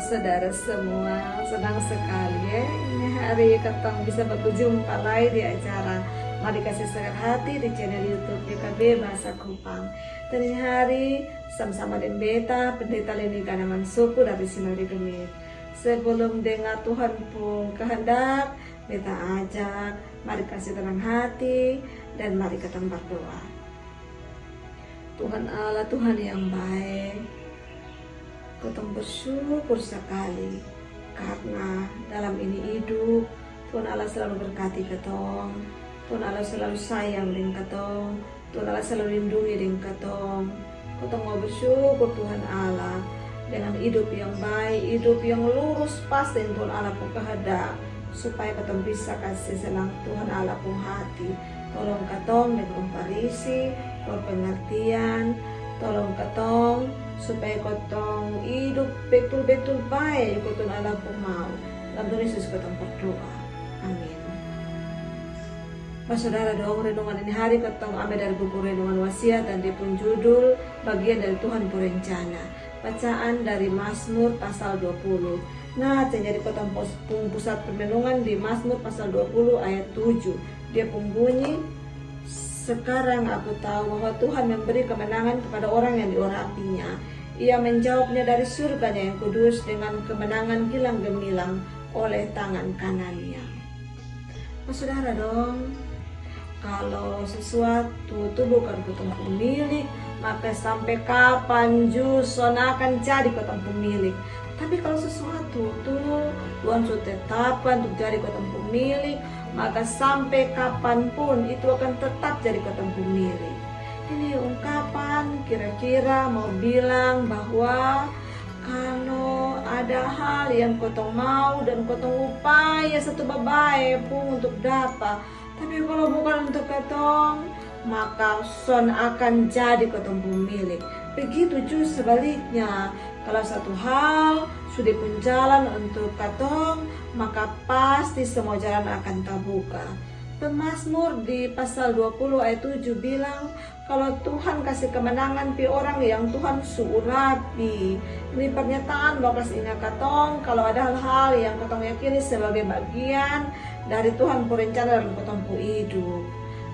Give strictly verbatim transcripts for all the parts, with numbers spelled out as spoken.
Saudara semua, senang sekali ya, ini hari katong bisa berjumpa lai di acara Mari Kasi Segar Hati di channel YouTube Y K B Bahasa Kupang. Dan ini hari sama-sama deng beta Pendeta Leni Ganaman Suku dari Sinode GMIT. Sebelum dengar Tuhan pung kehendak, beta ajak mari kasi tenang hati dan mari katong berdoa. Tuhan Allah, Tuhan yang bae, kotong bersyukur sekali karna dalam ini idup Tuhan Allah selalu berkati katong. Tuhan Allah selalu sayang deng katong. Tuhan Allah selalu lindungi deng katong. Katong mau bersyukur Tuhan Allah dengan idup yang bae, idup yang lurus pas deng Tuhan Allah pung kehendak, supaya katong bisa kasi senang Tuhan Allah pung hati. Tolong katong deng kong parisi, kong pengertian, tolong katong supaya katong idup betul-betul bae ikut Tuhan Allah pung mau. Dalam Tuhan Yesus katong berdoa. Amin. Basodara dong, renungan ini hari katong ambe dari buku Renungan Wasiat dan dia pung judul Bagian dari Tuhan pung Rencana. Bacaan dari Mazmur pasal dua puluh. Nah, yang jadi kotong pus-, pung pusat permenungan di Mazmur pasal dua puluh ayat tujuh. Dia pung bunyi, "Sekarang aku tahu bahwa Tuhan memberi kemenangan kepada orang yang diurapinya. Ia menjawabnya dari surganya yang kudus dengan kemenangan gilang gemilang oleh tangan kanannya." Nah, saudara dong, kalo sesuatu tu bukan kotong pung milik, maka sampe kapan ju son akan jadi kotong pung milik. Tapi kalo sesuatu tu Tuhan su tetapkan untuk jadi kotong pung milik, maka sampe kapan pun itu akan tetap jadi kotong pung milik. Ini ungkapan kira-kira mau bilang bahwa kalo ada hal yang kotong mau dan kotong upaya satu babae pun untuk dapa, tapi kalo bukan untuk katong, maka son akan jadi kotong pung milik. Begitu ju sebaliknya, kalo satu hal su dia pung jalan untuk katong, maka pasti semua jalan akan tabuka. Pemazmur di pasal dua puluh ayat tujuh bilang, kalo Tuhan kasi kemenangan pi orang yang Tuhan su urapi. Ini pernyataan mau kasi inga katong, kalo ada hal-hal yang katong yakini sebagai bagian dari Tuhan pung rencana dalam katong pung hidup.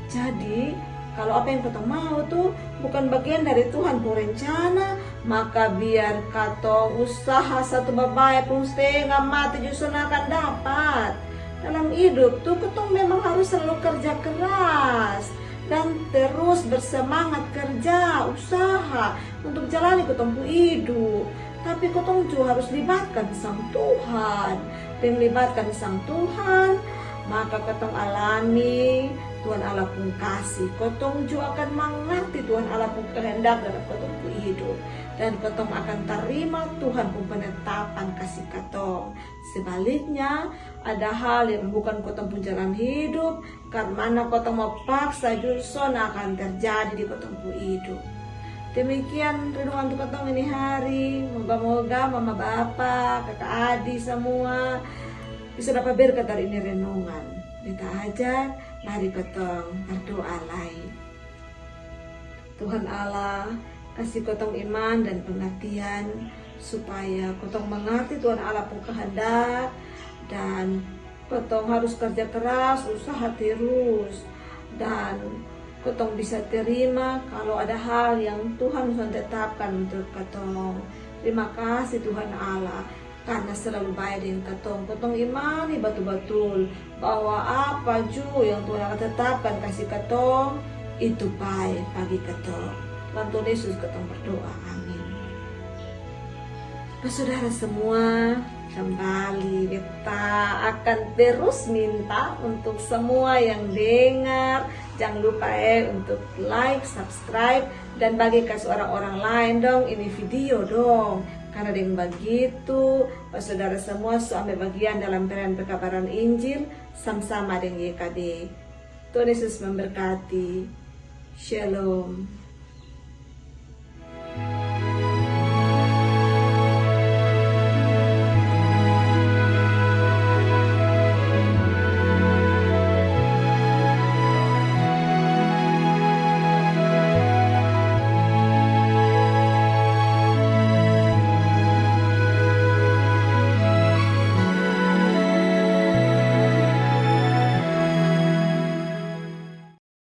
Jadi, kalo apa yang katong mau tu bukan bagian dari Tuhan pung rencana, maka biar katong usaha satu babae pun stenga mati ju son akan dapat. Dalam hidup tu katong memang harus selalu kerja keras dan terus bersemangat kerja, usaha untuk jalani katong pung hidup. Tapi katong ju harus libatkan sang Tuhan. Deng libatkan sang Tuhan, maka katong alami Tuhan Allah pung kasi. Katong ju akan mangarti Tuhan Allah pung kehendak dalam katong pung hidup. Dan katong akan tarima Tuhan pung penetapan kasi katong. Sebaliknya, ada hal yang bukan katong pung jalan hidup, karmana katong mau paksa ju son akan terjadi di katong pung hidup. Demikian renungan untuk katong ini hari. Moga-moga mama bapa, kaka adi semua bisa dapa berkat dari ini renungan. Beta ajak, mari katong berdoa lai. Tuhan Allah, kasi kotong iman dan pengertian supaya kotong mengerti Tuhan Allah pung kehendak dan kotong harus kerja keras, usaha terus, dan kotong bisa terima kalau ada hal yang Tuhan sudah tetapkan untuk kotong. Terima kasih Tuhan Allah karena selalu baik dengan kotong. Kotong imani batul-batul bahwa apa ju yang Tuhan akan tetapkan kasi katong, itu bae bagi katong. Dalam Tuhan Yesus katong berdoa. Amin. Nah, saudara semua, kembali kita akan terus minta untuk semua yang dengar, jangan lupa eh untuk like, subscribe, dan bagi kasi orang-orang lain dong ini video dong. Karena deng bagitu, saudara semua su ambe bagian dalam pelayanan pekabaran Injil sama-sama deng Y K B. Tuhan Yesus memberkati. Shalom.